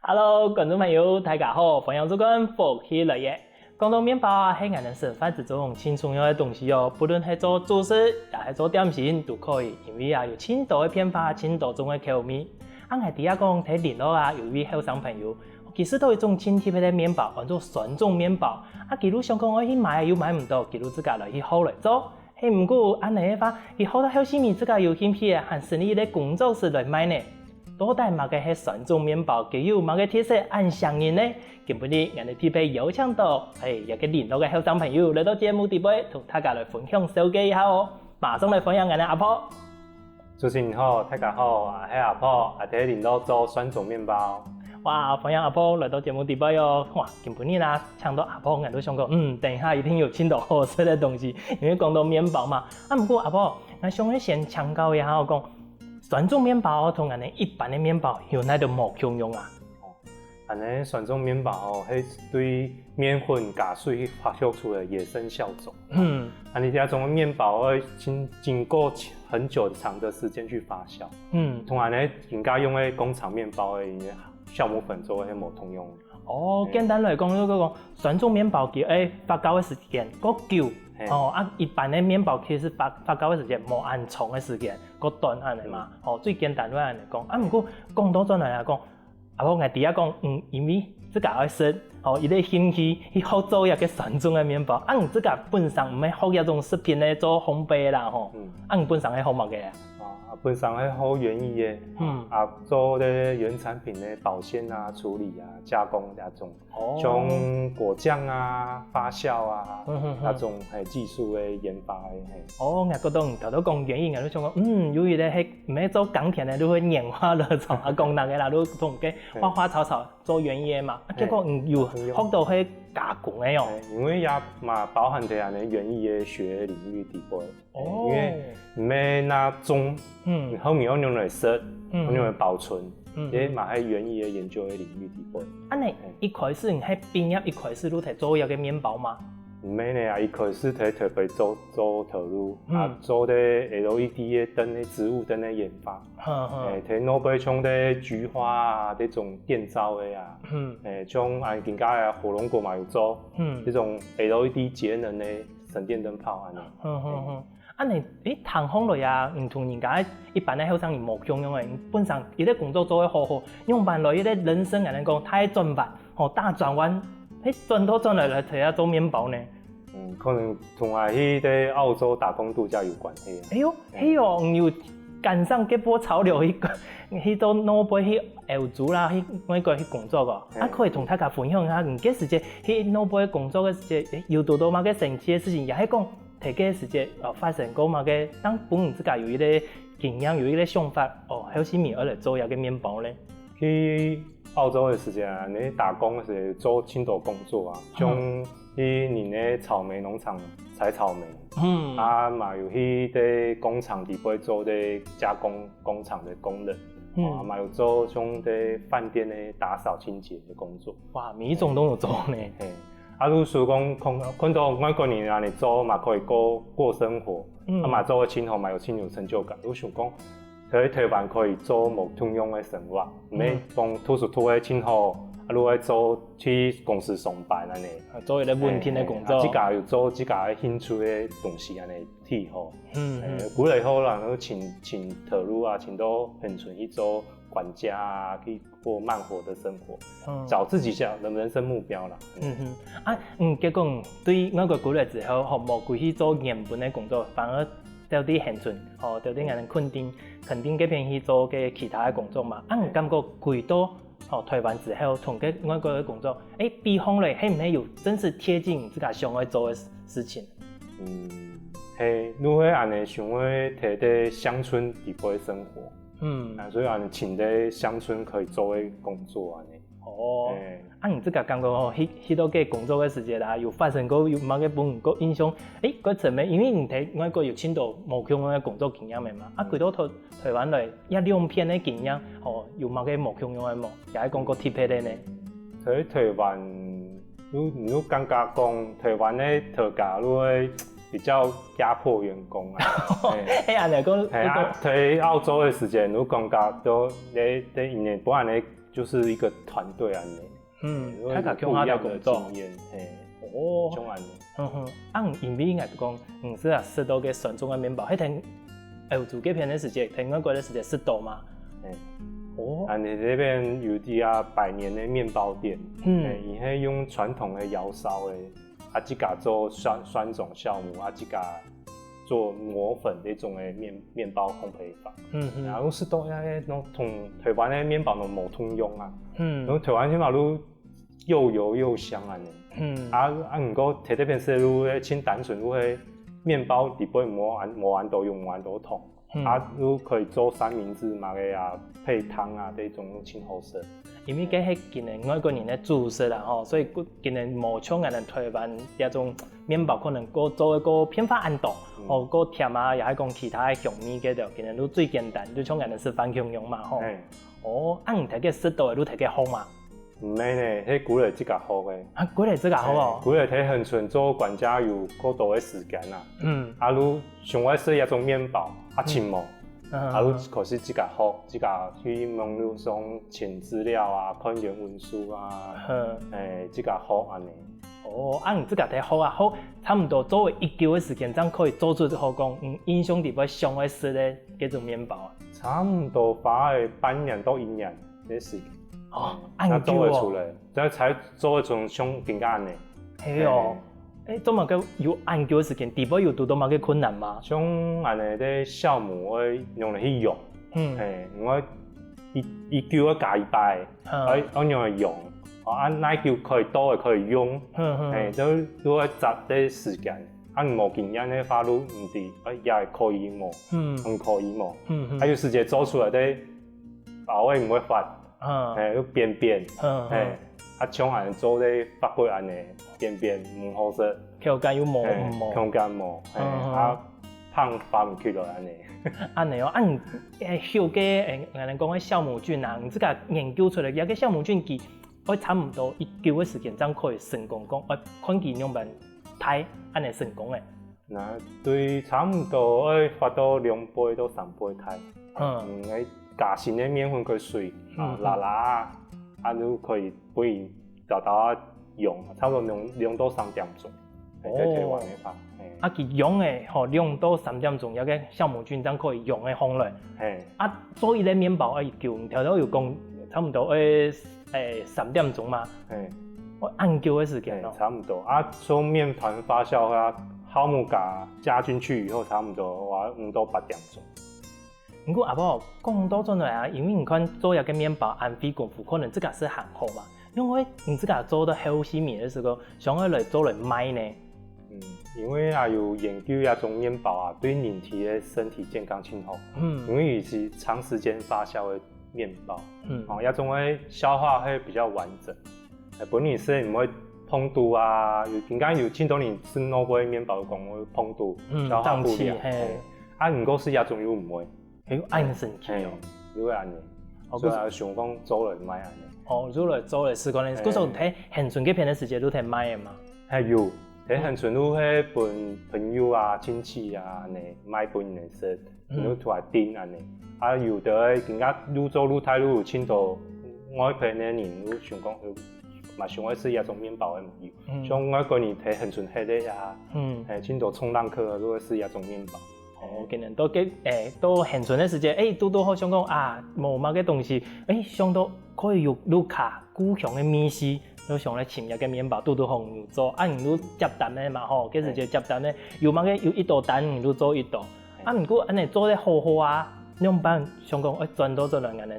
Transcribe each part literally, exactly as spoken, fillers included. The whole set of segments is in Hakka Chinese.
Hello，觀眾朋友，大家好，歡迎收看《福氣來了》。講到麵包啊，係𠊎等生活之中盡重要个東西哦，不論係做主食，也係做點心，都可以，因為啊有盡多个變化，盡多種个口味。啊，𠊎知啊講，在麟洛啊有一位後生朋友，佢試著一種盡特別个麵包，安做酸種麵包。啊，佢就想講愛去買又買毋著，佢就自家來去學來做。 係，毋過恁仔个話，佢學到後生尾自家有興趣，還成立一個工作室來賣呢。到底麼个係酸種麵包，佢有麼个特色恁吸引人呢？今晡日𠊎等特別邀請到，係，一個麟洛个後生朋友來到節目底背，同大家來分享紹介一下哦。馬上來歡迎𠊎等阿婆。主持人好，大家好，𠊎係阿婆，𠊎在麟洛做酸種麵包。哇，歡迎阿婆來到節目底背哦。哇，今晡日啊，請到阿婆，𠊎都想講，嗯，等一下一定有盡多好食个東西，因為講到麵包嘛。啊，毋過阿婆，𠊎想愛先請教一下哦，講酸種麵包同𠊎等一般个麵包有哪兜無共樣啊？恁仔酸種麵包哦，係對麵粉加水去發酵出來个野生酵種。嗯。恁仔這種麵包愛經，經過很久長的時間去發酵。嗯。同恁仔人家用个工廠麵包个酵母粉做个係無共樣个。哦，簡單來講，就係講酸種麵包佢愛發酵个時間較久。係。哦，啊，一般个麵包其實發，發酵个時間無恁長个時間，較短恁仔嘛。嗯。哦，最簡單就恁仔講。啊，毋過講倒轉來啊講， 啊，𠊎知啊講，嗯，因為自家愛食，吼，一個興趣去學做這個酸種个麵包。啊，你自家本身毋係學這種食品个做烘焙啦，吼。嗯。啊，你本身係學麼个啊？啊，本身係學園藝个，嗯。啊，做个原產品个保鮮啊、處理啊、加工這種，哦。像果醬啊、發酵啊，嗯哼哼。那種，嘿，技術个研發个，嘿。哦，𠊎覺得你頭頭講園藝，𠊎就想講，嗯，有一個係 毋係做耕田个，就會拈花惹草啊，講那個啦，就同个花花草草做園藝个嘛。啊，結果你有學到係加工个哦。欸，因為也嘛包含在恁仔園藝个學領域底背。哦。欸，因為毋係那種，嗯。後面愛用來食，嗯。愛用來保存，嗯。這嘛係園藝个研究个領域底背。恁仔，一開始你係畢業一開始就在做這個麵包嗎？ 毋係呢啊，一開始在台北做，做頭路，嗯。啊，做个LED个燈个植物燈个研發。哼哼。欸，在外背像个菊花啊，這種電罩个啊。嗯。欸，像恁更加个火龍果嘛有做，嗯。這種LED節能个省電燈泡恁仔。哼哼哼。啊，你，欸，聽起來啊，你同人家一般个後生人無共樣个，你本身一個工作做得好好，仰般來一個人生恁仔講大轉彎，吼，大轉彎，欸，轉頭轉來來在這做麵包呢？ 嗯，可能同𠊎去在澳洲打工度假有關係啊。哎喲，嘿。係哦，你有趕上這波潮流去，去到外背去歐洲啦，去外國去工作哦。嘿。啊，可以同大家分享一下，你該時節去外背工作个時節，欸，有堵到麼个神奇个事情，也係講，在該時節，呃，發生過麼个，當分你自家有一個經驗，有一個想法，哦，後生人愛來做這個麵包呢？ 去澳洲个時節啊，你打工个時節做盡多工作啊，嗯。像去人个草莓農場採草莓，嗯。啊，嘛有去在工廠底背做个加工工廠个工人，嗯。啊，嘛有做像在飯店个打掃清潔个工作。哇，每一種都有做呢。嘿，啊，就係講看，看到外國人恁仔做嘛可以過，過生活，嗯。啊，嘛做个盡好，嘛有盡有成就感。就想講， 在台灣可以做無共樣个生活，毋係講讀書讀个盡好，啊，就愛做去公司上班恁仔。啊，做一個穩定个工作。啊，自家有做自家个興趣个東西恁仔，挺好。嗯，欸，嗯。過來後啦，然後尋，尋頭路啊，尋到恆春去做管家啊，去過慢活的生活，嗯。找自己想的人生目標啦。嗯哼，啊，嗯，結果對外國過來之後，吼，無歸去做原本个工作，反而 到底恆春，吼，到底𠊎等墾丁，墾丁該片去做个其他个工作嘛。啊，你感覺歸到，吼，台灣之後，同該外國个工作，欸，比方咧，係毋係有真實貼近你自家想愛做个事情？嗯，係，就係恁仔想愛在，在鄉村底背生活。嗯。啊，所以恁仔尋在鄉村可以做个工作恁仔。 哦，欸。啊，你自家感覺吼，去，去到該工作个時節啦，有發生過有麼个分你个印象，欸，較深个，因為你在外國有盡多無共樣个工作經驗个嘛，啊，嗯。歸到台，台灣來，這兩片个經驗，吼，有麼个無共樣个無？也係講較特別个呢？在台灣，有，有感覺講台灣个頭家就會比較壓迫員工啊。嘿。係恁仔講，係啊，在澳洲个時節，有感覺到，在，在因為本來个就是一个团队恁呢。嗯，因为大家共下个工作。有不一样的经验，嘿，哦。像恁呢。嗯哼，啊，因为应该是讲，嗯，是啊，食到个酸种个面包，迄天，欧洲这片的时节，天外国的时节食到嘛。嘿。哦。啊，你这边有一家百年的面包店，嗯。嘿，伊是用传统的窑烧的，啊，自家做酸，酸种酵母，啊，自家做磨粉这种的面，面包烘焙法。嗯哼。然后是都要那种同台湾的面包都无通用啊。嗯。然后台湾面包都又油又香啊呢。嗯。啊，啊，毋过在这边是路会清单纯路会面包底部无安，无安到油，无安到糖。嗯。啊，路可以做三明治嘛个啊，配汤啊，这种清好吃。因为这是今年外国人的主食啦吼，所以今年无像咱台湾这种面包可能个做个变化恁多，嗯。哦，个甜啊，也系讲其他的香味个的，今年都最简单，就像咱食饭共样嘛吼。嘿。哦，啊，你大概食到的，你大概好嘛？毋系呢，迄古仔自家学个。啊，古仔自家学哦。嘿，古仔在恒春做管家有够多个时间啊。嗯。啊，你想要食一种面包，啊，嗯。寻无。嗯。啊，你可是自家学，自家去网络上寻资料啊，看原文书啊，嗯。哎，自家学安尼。哦，啊，你自家在学啊，学差不多做一久个时间，正可以做出好讲，嗯，印象特别深个食个这种面包啊。差不多花了半年到一年个时间。哦，嗯，恁久哦。才做得出来，才，才做得出像今个安尼。系哦。嘿。哎，做么个有恁久个时间，底部有堵到么个困难吗？像安尼个酵母，我用来去用。嗯。嘿，因为一，一久要加一摆，嗯。哎，要用来用。哦，啊，哪久可以多的可以用。嗯，嗯。嘿，就，就要扎个时间。啊，你无经验的话，你毋知，哎，也可以无？嗯。很可以无？嗯，嗯。还有时间做出来个，包也毋会发。 嗯。嘿，又扁扁，嗯，嘿，嗯。啊，像恁做个法國安尼，扁扁，毋好食。口感又無，嘿，無。口感無，嘿，嗯，嗯。啊，胖發毋起來安尼。安尼哦，啊，你，誒，後个，誒，𠊎等講个酵母菌啊，你自家研究出來，這个酵母菌佢愛差毋多一久个時間，正可以成功講，愛看佢樣般大，安尼成功个。 那對，差毋多愛發到兩倍到三倍大。嗯。嗯，愛加新个麵粉个水，啊，嗯，嗯。拉拉啊，啊，就可以分佢早早啊用，差不多兩，兩到三點鐘，哦。在台灣个話，嘿。啊，佢用个吼，兩到三點鐘，這个酵母菌正可以用个方法。嘿。啊，做一个麵包愛久，頭頭有講差不多愛，誒，三點鐘嘛。嘿。哦，恁久个時間哦。嘿，差不多。啊，做麵團發酵啊，酵母加，加進去以後，差不多花五到八點鐘。毋過阿伯，講倒轉來啊，因為你看做這个麵包恁費功夫，可能自家食還好嘛。因為你自家做到好食味个時候，想愛來做來賣呢？嗯，因為啊，有研究這種麵包啊，對人體个身體健康真好。嗯。因為佢係長時間發酵个麵包，嗯。哦，這種个消化會比較完整。 誒，本身係毋會膨肚啊，有，應該有盡多人食外國个麵包講會膨肚，嗯，消化不良，脹氣，嘿。嘿。啊，毋過係這種又毋會。哎喲，恁神奇哦。嘿，又會安尼。哦，所以啊，想講做來賣安尼。哦，做來做來，係講呢，嘿。故所在恆春這片个時節，都在賣个嘛。嘿，有，在恆春都係分朋友啊、親戚啊，安尼賣分人食。 嗯。你就出來訂安尼。啊，有个人家愈做愈大，愈有盡多外片个人，愈想講，呃，嘛想愛食這種麵包个朋友。嗯。像外國人在恆春歇个啊，嗯。誒，盡多衝浪客啊，都會食這種麵包。哦，可能到个，誒，到恆春个時節，誒，堵堵好想講啊，無麼个東西，誒，想到可以有屋下故鄉个味緒， 就想來尋一个麵包，堵堵好你做，啊，你就接單个嘛吼，該時節接單个，有麼个有一道單你就做一道。嘿。啊，毋過安尼做得好好啊，仰般想講愛轉到轉來恁呢，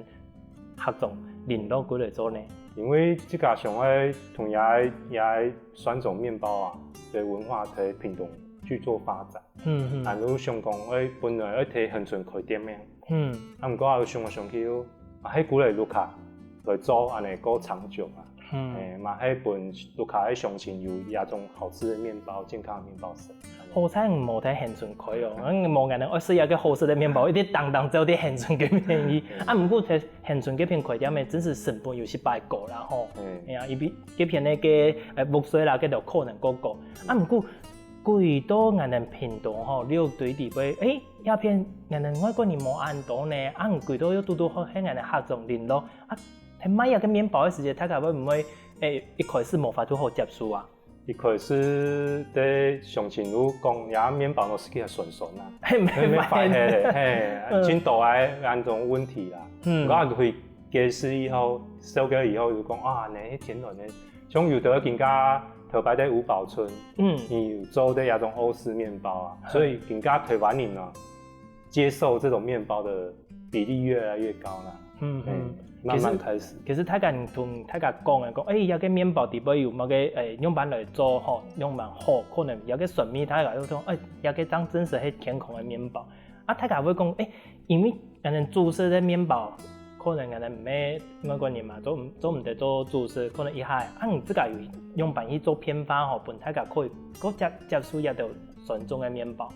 客庄輪落過來做呢？因為自家想愛同這，這酸種麵包啊，个文化在屏東去做發展。 嗯，嗯。啊，就想講，誒，本來愛在恆春開店个。嗯。啊，毋過啊，想來想去，啊，係過來屋下來做，安尼較長久啊。嗯。誒，嘛係分屋下个鄉親有這種好食个麵包、健康个麵包食。好彩你無在恆春開哦，嗯，無恁呢愛食這个好食个麵包，一定當當走在恆春个便宜。嗯。啊，毋過在恆春這片開店个，真係成本有一擺高啦吼。嗯。哎呀，一比，這片个，誒，屋稅啦，該都可能較高。啊，毋過 歸到𠊎等屏東吼，六堆地位，誒，這片𠊎等外國人無恁多呢，啊，歸到又堵堵好係𠊎等客庄輪落，啊，欸，買這个麵包个時節，大家會毋會，欸，一開始無法度好接受啊？一開始在鄉親就講，這麵包都食起來酸酸啊，嘿，無法，嘿，嘿，嗯。真多个恁種問題啦。嗯。毋過佢解釋以後，紹介以後就講，啊，你天然个，像有个更加頭擺个吳寶春，嗯。佢有做个這種歐式麵包啊，嗯。所以更加台灣人啊，接受這種麵包的比例越來越高啦。嗯，嗯。慢慢開始。其實，其實大家同大家講个，講，欸，這个麵包底背有麼个，欸，仰般來做吼，仰般好，可能這个酸味大家就講，欸，這个正真實係健康个麵包。啊，大家會講，欸，因為可能主食个麵包，可能可能毋係外國人嘛，做毋，做毋得做主食，可能一下，啊，你自家有仰般去做變化吼，分大家可以，可接，接受這兜酸種个麵包。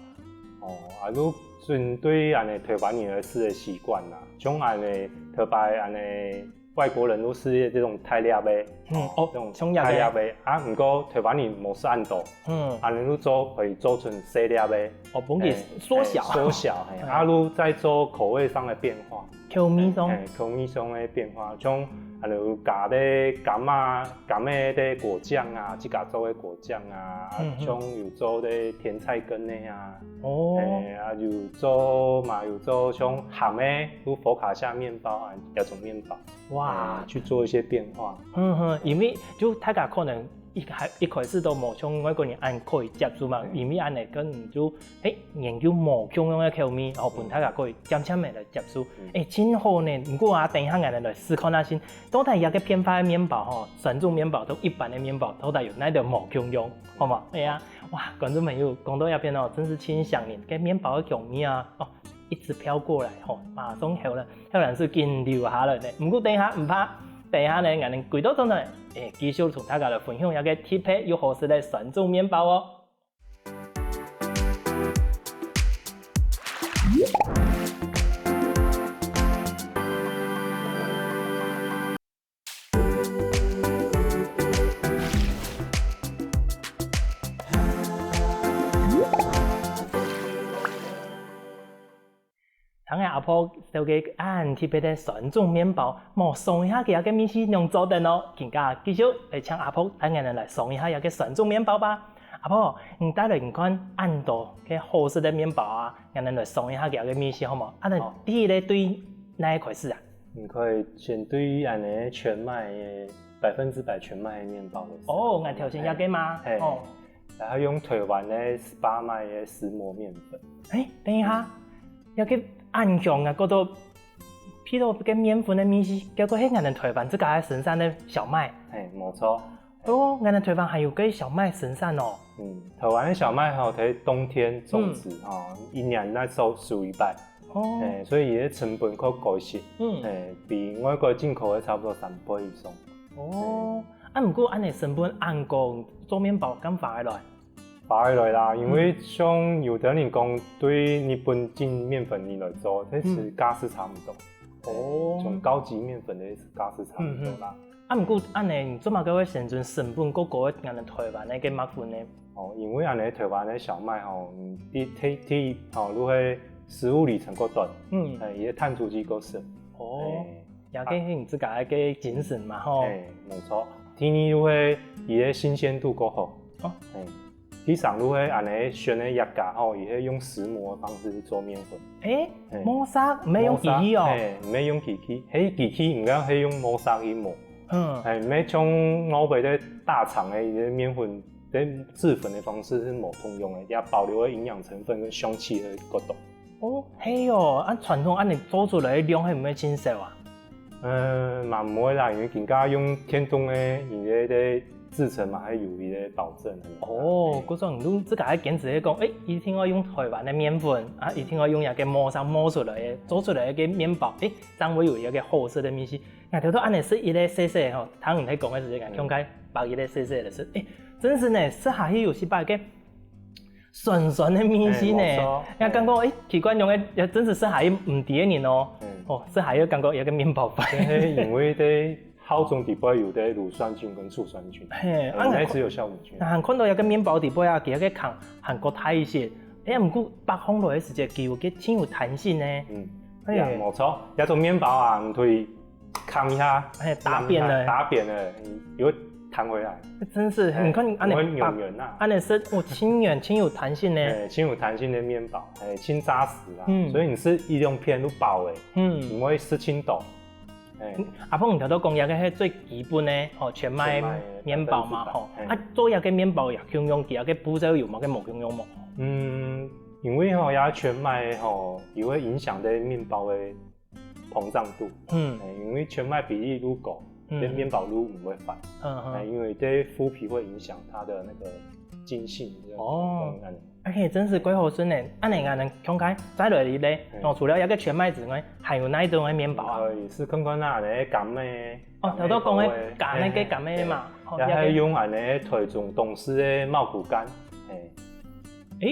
哦，啊，就針對恁呢台灣人个食个習慣啦，像恁呢頭擺恁呢外國人都食這種大粒个，嗯，哦，哦，這種像這个大粒个，啊，毋過台灣人無食恁多，嗯。恁呢就做，可以做成細粒个，哦，分佢縮小。欸，縮小，嘿，嗯。啊，就再做口味上的變化。口味上。嘿，口味上的變化，像，啊，就加个柑仔，柑仔个果醬啊，自家做个果醬啊，嗯，嗯。像有做个甜菜根个啊，哦。嘿，啊，有做嘛，有做像鹹个，就佛卡夏麵包啊，這種麵包。 哇。欸，去做一些變化。嗯哼，因為就大家可能一開，一開始都無像外國人恁可以接受嘛，嗯。因為恁呢可能就，欸，研究無共樣个口味，哦，分大家可以漸漸个來接受。嗯。欸，真好呢，毋過啊，等一下𠊎等來試看下先，到底這个變化个麵包吼，酸種麵包同一般个麵包，到底有哪兜無共樣，好無？哎呀，哇，觀眾朋友，講到這片哦，真是真想念，該麵包个香味啊，哦， 一直飄過來吼，馬上後來，後來係緊流下來呢。毋過等一下毋怕，等一下呢，𠊎等幾多鐘呢，欸，繼續同大家來分享這个特別又好食个酸種麵包哦。 聽阿婆紹介恁特別个酸種麵包，無嚐一下佢个味緒仰做得哦。今下繼續來請阿婆帶𠊎等來嚐一下佢个酸種麵包吧。阿婆，你帶來你看恁多个好食个麵包啊，𠊎等來嚐一下佢个味緒好無？啊，你好。第一个對哪个開始啊？ 你可以先對恁呢全麥个，百分之百全麥个麵包來試。哦，𠊎頭先這个嘛，嘿。哦。然後用台灣个SPA麥个石磨麵粉。欸，等一下，這个恁香啊，覺得鼻著个麵粉个味緒，結果係𠊎等台灣自家个生產个小麥。嘿，無錯。 哦，原來台灣還有个小麥生產哦。嗯，台灣个小麥吼，在冬天種植吼，嗯。一年來收，收一擺。哦。欸，所以佢个成本較高一些。嗯。欸，比外國進口个差不多三倍以上。哦，啊，毋過恁呢成本恁高，做麵包敢花得來？花得來啦，因為像有个人講，對日本進麵粉來做，其實價數差毋多。哦。欸，像高級麵粉个價數差毋多啦。嗯，嗯。 啊，毋過恁呢，你做麼个會選擇成本較高个，恁呢台灣个該麥粉呢？哦，因為恁呢台灣个小麥吼，嗯，第，第，第一吼，就係施物里程較短，嗯。欸，佢个碳足跡較少。哦，欸，也係你自家个精神嘛，吼。欸，無錯。第二就係佢个新鮮度較好。哦。欸， 第三就係恁呢選个藥家吼，佢係用石磨个方式去做麵粉。欸，嘿。磨石，毋係用機器哦。磨石，嘿，毋係用機器，係機器，毋過係用磨石去磨。嗯。嘿，毋係像外背个大廠个，佢个麵粉，个製粉个方式係無通用个，佢保留个營養成分跟香氣會較多。 哦，係哦，啊，傳統恁呢做出來个量係毋會盡少啊？呃，嘛毋會啦，因為今下用電動个，佢个，个製程嘛，還有佢个保證。哦，嘿。故所你就自家愛堅持个講，欸，一定愛用台灣个麵粉，啊，一定愛用這个磨石磨出來个，做出來个麵包，欸，正會有一个好食个味緒。𠊎頭到恁呢食一个細細吼，聽你在講个時間，嗯。像該擘一个細細个食，欸，真係呢，食下去有一擺个 酸酸个味緒呢。欸，無錯。𠊎感覺，欸，奇怪，用个，也真係食下去毋知个人哦。嗯。哦，食下去感覺有个麵包糜。嘿，因為在好中底背有个乳酸菌跟醋酸菌，嘿，欸，啊，那只有酵母菌。啊，看到有个麵包底背啊，佢个空還較大一些。欸，毋過擘開來个時節，佢有个真有彈性呢。嗯，欸。呀，無錯，這種麵包啊，毋對扛一下，嘿，打扁了。打扁了，嗯，又彈回來。真是，哎，你看，恁樣，會軟軟啊。恁樣係，哦，盡軟，盡有彈性呢。哎，盡有彈性的麵包，哎，盡扎實啊。嗯。所以你食一兩片就飽了，嗯。毋會食盡多。哎。阿鳳，你頭先講這个係最基本的，吼，全麥的麵包嘛，吼。全麥的百分之百，嘿。啊，做這个麵包也共樣，佢个步驟有麼个無共樣無？嗯，因為吼，這全麥的吼，佢會影響到麵包的膨脹度。嗯。哎，因為全麥比例愈高，嗯。這麵包愈毋會發。嗯，嗯。哎，因為這麩皮會影響它的那個筋性，哦。這種功能。而且真是蓋好食呢，恁樣啊，恁樣看起來，再來一個，嗯。哦，除了這个全麥之外，還有哪一種的麵包啊？可以試看看啊，恁樣甘麥的，哦，頭先講的甘麥的，甘麥的，嘿，嘿，甘麥的嘛，嘿，哦，也係用恁樣台中東勢的茂谷柑，嘿，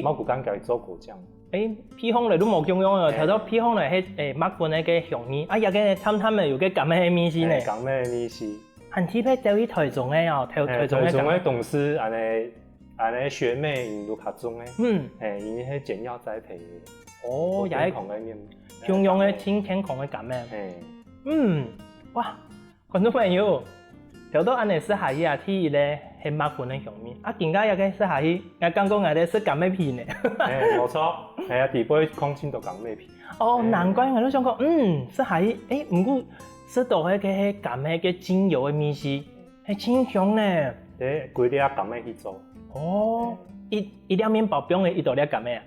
誒。茂谷柑來做果醬。 誒，配方咧都無共樣哦，嘿。頭先配方咧係，誒，麥粉个香味，啊，這个淡淡个有个甘味个味緒呢。嘿，甘味个味緒。恁特別走去台中个哦，台，嘿，台中个甘味。台中个東勢，恁樣，恁樣學妹𠊎都較中个。嗯。嘿，𠊎係煎藥栽培个。哦，也係健康个麵，共樣个，嘿，健康个甘味。嘿。嗯，哇， 觀眾朋友，頭先恁樣食下去啊，第一咧係麥粉个香味，啊，今下這个食下去，𠊎感覺𠊎在食柑仔皮呢。哎，無錯，哎呀，底背空心都柑仔皮。哦，哎。難怪𠊎就想講，嗯，食下去，誒，毋過食到該个係柑仔个精油个味緒，係真香呢。對，歸粒柑仔去做。哦，哎。一，一粒麵包放了幾多粒柑仔啊？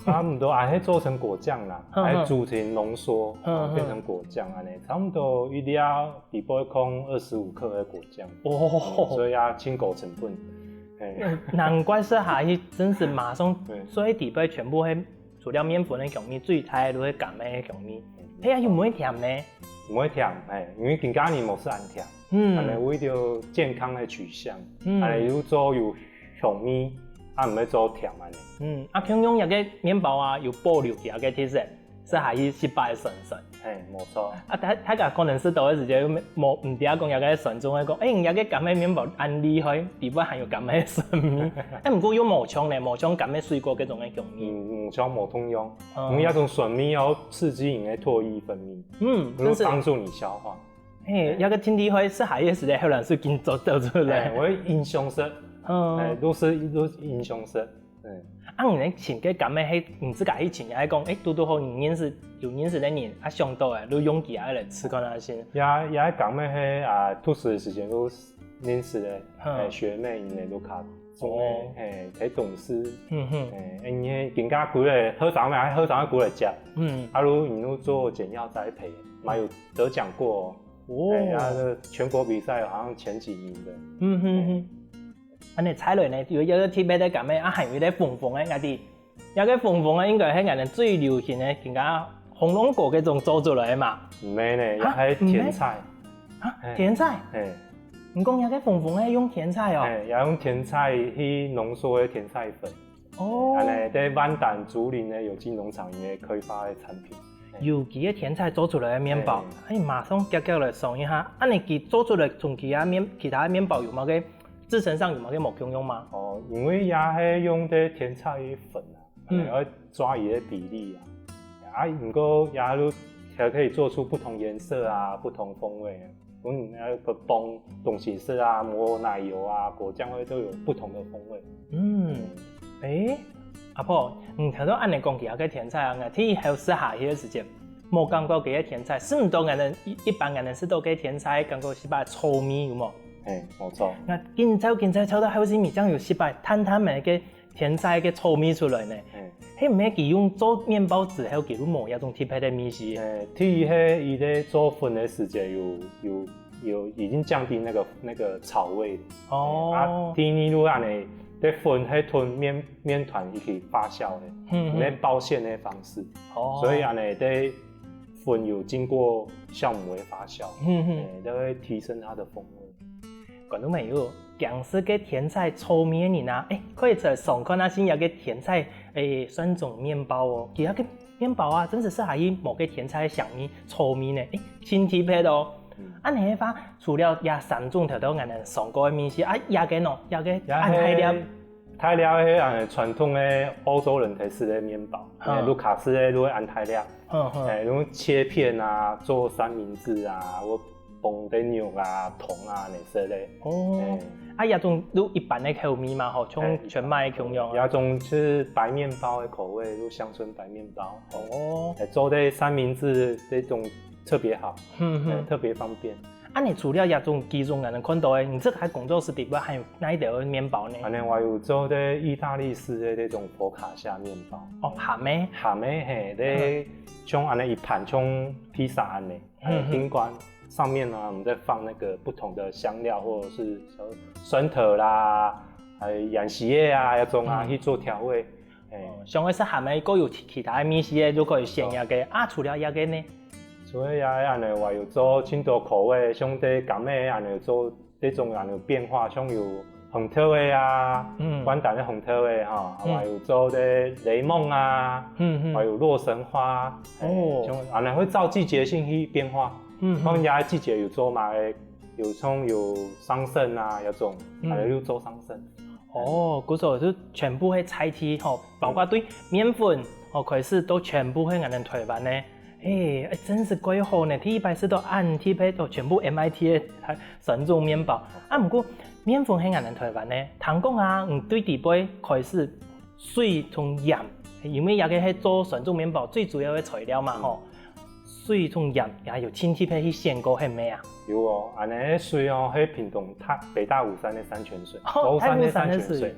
差毋多，啊，係做成果醬啦，嗯，嗯。啊，煮成濃縮，嗯，嗯。變成果醬恁樣，差毋多一粒底背空二十五克个果醬。哦。所以啊，盡高成本。嘿。嗯，難怪食下去真是馬上，對。所以底背全部係除了麵粉个香味，最大个就係柑仔个香味。嗯。哎呀，又毋會甜呢？毋會甜，哎，因為今下人無食恁甜。 嗯。恁樣為著健康个取向，嗯。恁樣又做有香味，啊，毋會做甜恁樣。嗯，啊，共樣這个麵包啊，有保留佢个特色，食下去失敗个酸酸。嘿，無錯。啊，大，大家可能食到个時節，又無，毋知講這个酸中會講，誒，你這个柑仔麵包恁厲害，底背還有柑仔酸味。誒，毋過又無像呢，無像柑仔水果該種个香味。嗯，無像無共樣。嗯。因為這種酸味哦，刺激你个唾液分泌，嗯，就會幫助你消化。真是。 嘿，這个盡厲害，食下个時節，後來就緊做做出來。哎，𠊎印象深。嗯。哎，都係，都印象深。嗯。啊，你尋个柑仔係，你自家去尋，還係講，誒，堵堵好你認識，有認識个人，啊，想到个，就用佢个來試看下先。也，也係柑仔係，啊，讀書个時節就認識个，嗯。哎，學妹，因為就較中意，哦。哎，在東勢。嗯哼。哎，因為今下過來，好長个，好長个過來接。嗯。啊，就，你就做煎藥栽培，嘛有得獎過哦。 哦。哎，啊，這全國比賽好像前幾名的。嗯哼哼。哎。恁樣再來呢，有一個特別个柑仔，啊，還有一個紅紅个，𠊎知，這個紅紅个應該係𠊎等最流行个，今下紅龍果該種做出來个嘛。毋係呢，啊，也係甜菜。毋係？啊，哎。甜菜？哎。你講這個紅紅个用甜菜哦？哎，也用甜菜去濃縮个甜菜粉。 哦。恁樣，在萬丹竹林个有機農場裡面開發个產品。有機个甜菜做出來个麵包，嘿。哎，馬上遽遽來嚐一下。恁樣佢做出來同其他麵，其他麵包有麼个，製程上有麼个無共樣嗎？哦，因為也係用个甜菜粉啊，嗯。愛抓佢个比例啊。啊，毋過也就，也可以做出不同顏色啊，不同風味啊。 嗯，呃，放東西食啊，抹奶油啊，果醬味都有不同的風味。嗯，誒，阿婆，你頭先恁樣講起這個甜菜啊，𠊎第一口食下去个時節，無感覺佢个甜菜，食毋到𠊎等一，一般𠊎等食到个甜菜，感覺係把草味有無？嘿，無錯。𠊎緊嚐緊嚐嚐到後尾，正有係把淡淡个个 甜菜个草味出來呢。嗯。係毋係佢用做麵包之後，佢就無這種特別个味緒？誒，第一係佢在做粉个時節有，有，有已經降低那個，那個草味。哦。啊，第二就恁樣，在粉係同麵，麵團一起發酵个，嗯，嗯。那包餡个方式。哦。所以恁樣，在粉有經過酵母个發酵，嗯，嗯。誒，就會提升它的風味。 觀眾朋友，驚食个甜菜草味个人啊，誒，可以出來嚐看啊，新穎个甜菜，誒，蒜蓉麵包哦。佢个麵包啊，真實係還有無个甜菜个香味、草味呢，誒，真特別哦。嗯。恁樣个話，除了這三種頭頭𠊎等嚐過个味緒，啊，這個呢，這個也係恁大粒。大粒个係傳統个歐洲人在食个麵包，嗯。欸，就卡斯个就會恁大粒。嗯，嗯。欸，用切片啊，做三明治啊，或爿仔肉啊、糖啊，那些个。哦。欸。啊，這種就一般个口味嘛，吼，像全麥个共樣啊。欸，一般。這種係白麵包个口味，就鄉村白麵包。哦。欸，做个三明治這種特別好，嗯，嗯。欸，特別方便。 恁呢除了這種幾種𠊎等看到个，你這下工作室底背還有哪一兜个麵包呢？恁呢𠊎有做个義大利式个這種佛卡夏麵包。哦，鹹个？鹹个，嘿，嗯。像恁呢一盤，像披薩恁呢，嗯，嗯。頂懸上面呢，我們再放那個不同的香料，或者是像蒜頭啦，還有芫荽啊，那種啊，嗯。去做調味。 欸。哦，想愛食鹹个，又有其，其他个味緒个，就可以選這個。啊，除了這個呢？除了這個恁呢，𠊎有做盡多口味，像這柑仔恁呢有做這種恁呢有變化，像有紅豆个啊，嗯。關丹个紅豆个哈，嗯。還有做這檸檬啊，嗯，嗯。還有洛神花，欸，哦。像恁呢會照季節性去變化。嗯，嗯。像這季節有做麼个，有像有桑葚啊，那種，嗯。還有又做桑葚。 哦，故所就全部係在地吼，包括對麵粉哦開始到全部係𠊎等臺灣个，欸，欸，真係蓋好呢！第一擺食到恁特別哦，全部M I T个酸種麵包。啊，毋過麵粉係𠊎等臺灣个，聽講啊，你對底背開始水同鹽，因為這個係做酸種麵包最主要个材料嘛吼。 水同鹽也有盡特別去選過，係無啊？有哦，恁呢水哦，係屏東大，北大武山个山泉水，哦，高山个山泉水，大武山个水。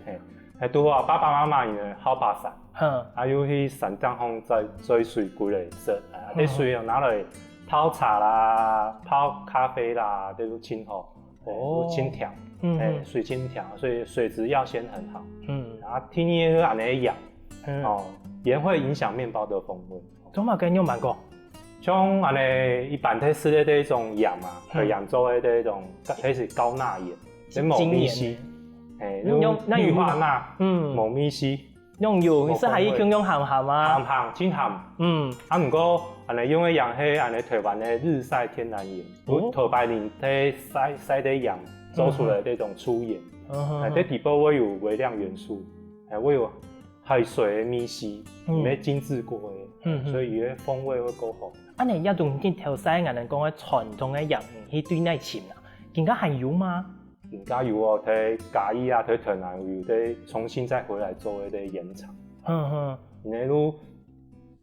嘿，係拄好爸爸媽媽因為好爬山，嗯。啊，又去山頂項載，載水歸來食，啊，嗯。這水哦拿來泡茶啦、泡咖啡啦，這都盡好，哦。嘿，盡甜，嗯，嘿，嗯。水盡甜，所以水質要先很好。嗯。然後第二個恁呢鹽，嗯。哦，鹽會影響麵包的風味。 做麼个恁樣講？像恁呢一般在食个這種鹽啊，嗯。海鹽做个這種，該係高鈉鹽，這無味緒。精鹽。嘿，用，用，用氯化鈉，嗯。無味緒。用油，無風味。你食下去共樣鹹鹹啊？鹹鹹，真鹹。嗯。啊，毋過恁呢用个鹽係恁呢臺灣个日曬天然鹽，哦。有頭擺人在曬，曬个鹽做出來个這種粗鹽，嗯哼哼。欸，這底背會有微量元素，欸，會有 海水个味緒，嗯。毋係精製過个，嗯，嗯。所以佢个風味會較好。恁呢，這種日頭曬，𠊎等講个傳統个鹽，你去對哪尋啊？今下還有嗎？今下有哦，在嘉義啊，在台南有在重新再回來做一個鹽場。嗯，嗯。然後就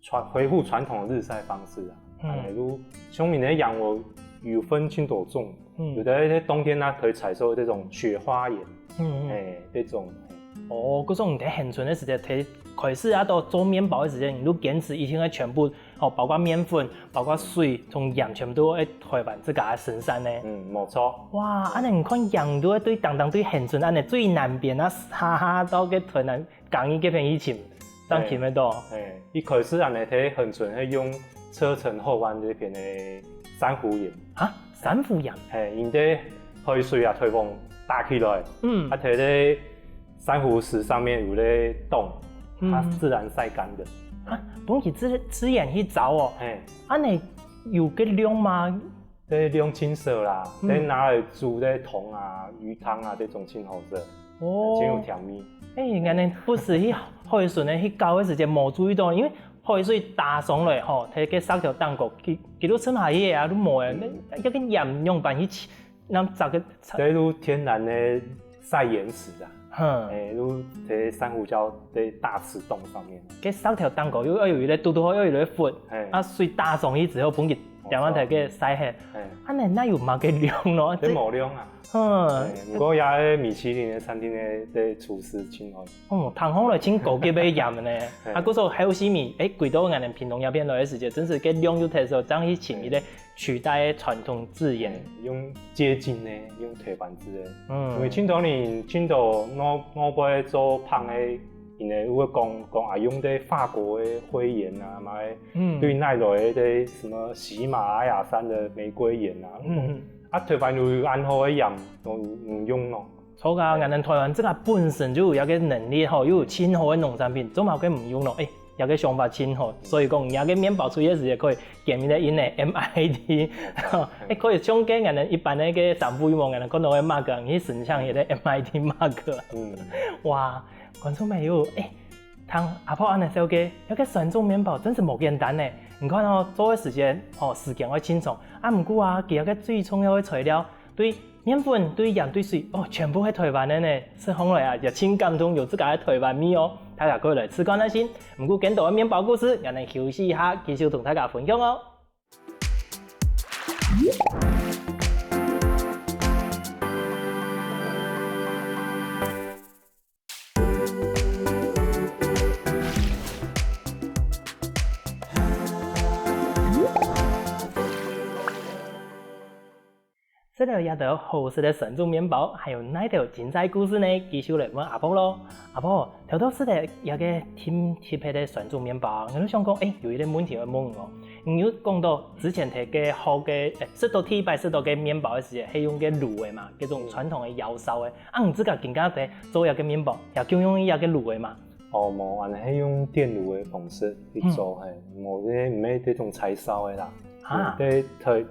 傳，恢復傳統的日曬方式啊，嗯。然後就像你个鹽，𠊎有分盡多種， 嗯。有个係冬天啊，可以採收的這種雪花鹽，嗯，嗯。欸，這種。哦，故所你在恆春个時節，在開始啊，到做麵包个時節，你就堅持一定愛全部，哦，包括麵粉，包括水，同鹽全部都愛臺灣自家生產呢。嗯，無錯。哇，恁呢你看鹽都愛對，當當對恆春恁呢最南邊啊，下下到个臺南 嘉義該片去尋，正尋得到。嘿，一開始恁呢，在恆春係用車城後灣這片个珊瑚鹽。啊，珊瑚鹽？嘿，因為海水啊，颱風打起來，嗯。啊，在這珊瑚石上面有个洞，嗯。它自然曬乾的。啊，分佢自，自然去燥哦。嘿。恁呢有个量嗎？ 這量盡少啦，嗯。這拿來煮這湯啊、魚湯啊，這種盡好食，哦。盡有甜味。欸，𠊎等不時去海脣个去搞个時節無注意到，因為海水打上來吼，在該石頭頂高，佢，佢都沉下去啊，都無欸，嗯。該，該个鹽樣般去，那摘个，這就天然个曬鹽池啊。 哼。欸，就在珊瑚礁的大池洞上面。該石頭頂高又，又有一個堵堵好，又有一個窟，嘿。啊，水打上去之後，分佢點樣才給曬忒。嘿。啊，恁呢，該有麼个量咯？這無量啊。嗯。嘿，不過也米其林的餐廳的，的廚師盡好。哦，聽起來真高級个鹽呢。嘿。啊，故所後續尾，欸，歸到𠊎等屏東這片來个時節，真是該量又忒少，正去尋一個 取代傳統製鹽。嗯，用接近呢，用推板子的。嗯。因為盡多人，盡多外，外背做飯个，因為會講，講啊，用的法國的灰鹽啊，嘛，嗯。對哪來的什麼喜馬拉雅山的玫瑰鹽啊，嗯。啊，推板有恁好个鹽，都毋用咯。 著啊，𠊎等臺灣自家本身就有這個能力吼，又有盡好个農產品，做麼个毋用咯？欸，這個想法盡好，所以講，這個麵包出來个時節可以見面个因為M I T，欸，可以像該𠊎等一般个該三步一摸，𠊎等看到个mark，你去申請一個M I T mark。嗯。哇，觀眾朋友，欸，聽阿婆恁樣紹介，這个酸種麵包真係無簡單呢。你看哦，做个時間，哦，時間愛盡長，啊，毋過啊，佢這个最重要个材料，對麵粉、對鹽、對水，哦，全部係臺灣个呢。食起來啊，也盡感動有自家个臺灣味哦。大家可以來試看啊先。毋過今晡日个麵包故事，𠊎等休息一下，繼續同大家分享哦。 食了這兜好食个酸種麵包，還有哪兜精彩故事呢？繼續來問阿婆囉。阿婆，頭到食了這个盡特別个酸種麵包，𠊎就想講，欸，有一個問題愛問你哦。你有講到之前在該學个，欸，食到第一擺食到个麵包个時節，係用个爐个嘛，該種傳統个窯燒个。啊，你自家今下在做這个麵包，也就用這个爐个嘛？哦，無，𠊎等係用電爐个方式去做，嗯。嘿，無，這毋係這種柴燒个啦。啊。嗯，這太，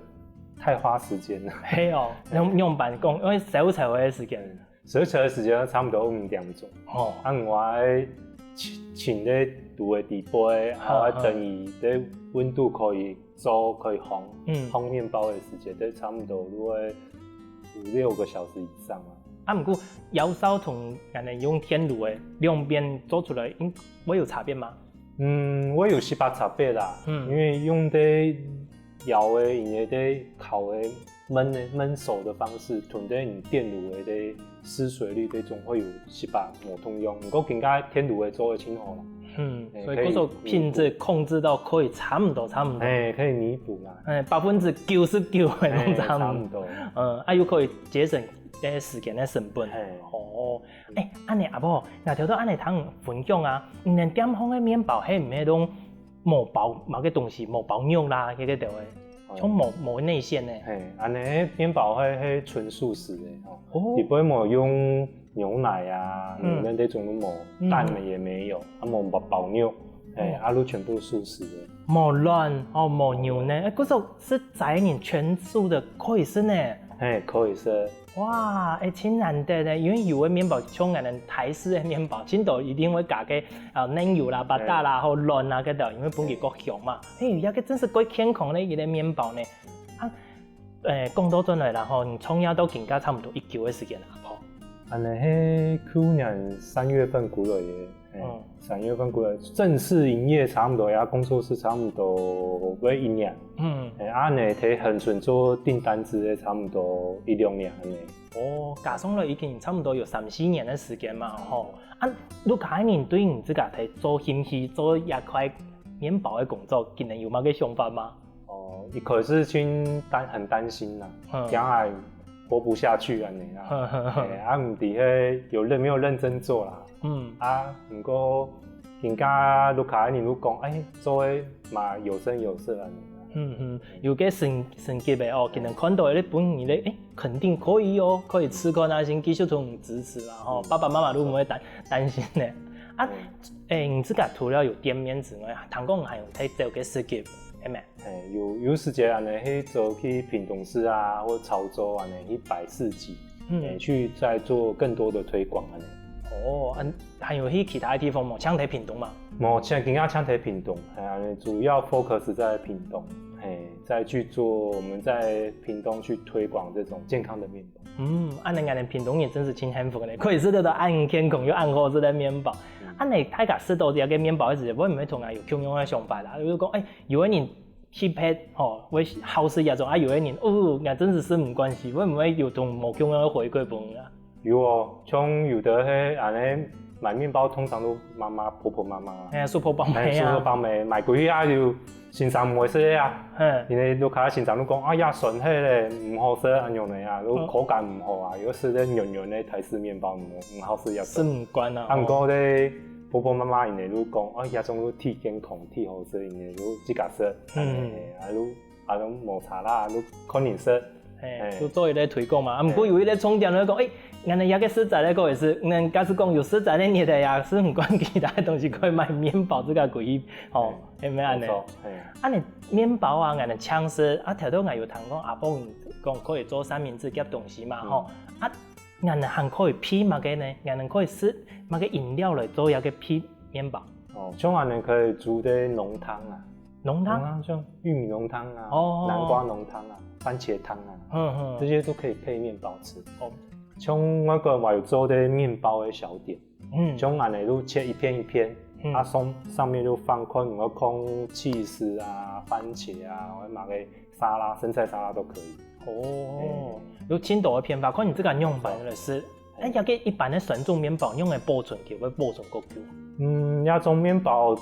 太花時間了。係哦，用，用板講，因為燒柴个時間。嗯。 燒柴个時間差毋多五點鐘。哦。啊，𠊎愛清，清个爐个底背，啊，啊，愛等佢个溫度可以做，可以烘，嗯。烘麵包个時間，這差毋多都愛五六個小時以上啊。啊，毋過窯燒同𠊎等用電爐个兩邊做出來，應，會有差別嗎？嗯，會有息把差別啦。嗯。因為用个窯个，因為个烤个燜个，燜熟个方式，同這用電爐个个吸水率這種會有息把無共樣。毋過今下電爐个做个盡好啦。嗯，欸，所以可以，可以說品質控制到可以差毋多，差毋多。欸，可以彌補啦。欸，百分之九十九个攏差毋多。欸，差毋多。嗯，啊，又可以節省這時間个成本。欸。哦，欸，恁樣阿婆，𠊎頭到恁樣聽分享啊，你等店項个麵包係毋係攏 無包麼个東西，無包肉啦，該个兜个，哦。像無，無內餡呢。嘿，恁樣麵包係，係純素食个，吼。哦。裡背無用牛奶啊，嗯。奶這種都無，嗯。蛋也沒有，啊，無包，包肉，嘿，哦。啊，都全部素食个。無卵，哦，無牛奶，哦。欸，可是食齋人全素个可以食呢。嘿，可以食。 哇，欸，真難得呢，因為有个麵包，像𠊎等台式个麵包，盡多一定會加个，啊，奶油啦、butter啦，嘿。或卵啊，該兜，因為分佢較香嘛。嘿，這个真係較健康个一个麵包呢。啊，欸，講到轉來啦，吼，你創業到今下差毋多幾久个時間啊，阿婆？恁樣係舊年三月份過來个。 嘿，嗯。三月份過來，正式營業差毋多，呀，工作室差毋多會一年。嗯。嘿，恁樣，在恆春做訂單子个差毋多一兩年恁樣。哦，加上來已經差毋多有三四年个時間嘛，吼。啊，屋下人對你自家在做興趣、做這塊麵包个工作，佢等有麼个想法嗎？ 哦，一開始盡擔，很擔心啦，嗯。驚𠊎活不下去恁樣啦。嘿，啊，毋知係有認，沒有認真做啦。嗯。啊，毋過，人家屋下人都講，欸，做个嘛有聲有色恁樣啦。嗯，嗯，有个成，成績个哦，佢等看到个本事咧，欸，肯定可以哦，可以試看啊，先繼續同你支持啦，吼，嗯。爸爸媽媽都毋會擔，擔心个。啊，嗯。欸，你自家除了有店面之外，聽講還有在做个事業，係無？ 嘿，有，有時節恁樣去做去屏東市啊，或潮州恁樣去擺市集，嗯。嘿，去再做更多的推廣恁樣。哦，啊，還有去其他地方無？淨在屏東嘛？無，淨，今下淨在屏東，嘿，恁樣主要focus在屏東，嘿，再去做，我們在屏東去推廣這種健康的麵包。 嗯，恁樣𠊎等屏東人真係盡幸福呢，可以食得到恁健康又恁好食个麵包。嗯。恁樣大家食到這个麵包个時節，會毋會同𠊎有共樣个想法啦？就係講，欸，有个人特別，吼，會好食這種，啊，有个人，哦，𠊎真係食毋慣勢，會毋會有同無共樣个回饋分你啊？有哦，像有个係恁樣買麵包，通常都媽媽、婆婆媽媽。哎呀，叔婆伯姆啊。哎，叔叔伯姆，買過去啊就 先生毋會食个啊。嘿。因為屋下先生都講，哎呀，酸係咧，毋好食，恁樣个啊，都口感毋好啊，哦。又食个軟軟个台式麵包，毋，毋好食也食。食毋慣啊，啊，毋過咧，婆婆媽媽因為都講，哎，這種都忒健康，忒好食，因為都自家食，嗯。哎，啊，都，啊，都無差啦，都看人食。 嘿，嘿。就做一个推廣嘛。啊，毋過有一个重點來講，嘿。欸，𠊎等這个食齋个各位係，𠊎等假使講有食齋个日仔啊，係毋管其他个東西，可以買麵包這个規矩，吼，嘿。係毋係恁樣？無錯，嘿。啊，你麵包啊，𠊎等常食，啊，頭頭𠊎有聽講阿婆講可以做三明治夾東西嘛，嗯。吼。啊， 𠊎等還可以配麼个呢？𠊎等可以食麼个飲料來做這个配麵包？哦，像𠊎等可以煮个濃湯啊，濃湯？濃湯像玉米濃湯啊，哦。南瓜濃湯啊，番茄湯啊，嗯，嗯。這些都可以配麵包吃。哦。像外國還有做个麵包个小點，嗯。像恁樣就切一片一片，嗯。啊，上，上面就放，看你要放起司啊、番茄啊，或者麼个沙拉、生菜沙拉都可以。哦，有盡多个變化，看你自家仰般來食。哎，這个一般个酸種麵包，仰般保存，佢會保存較久？嗯，這種麵包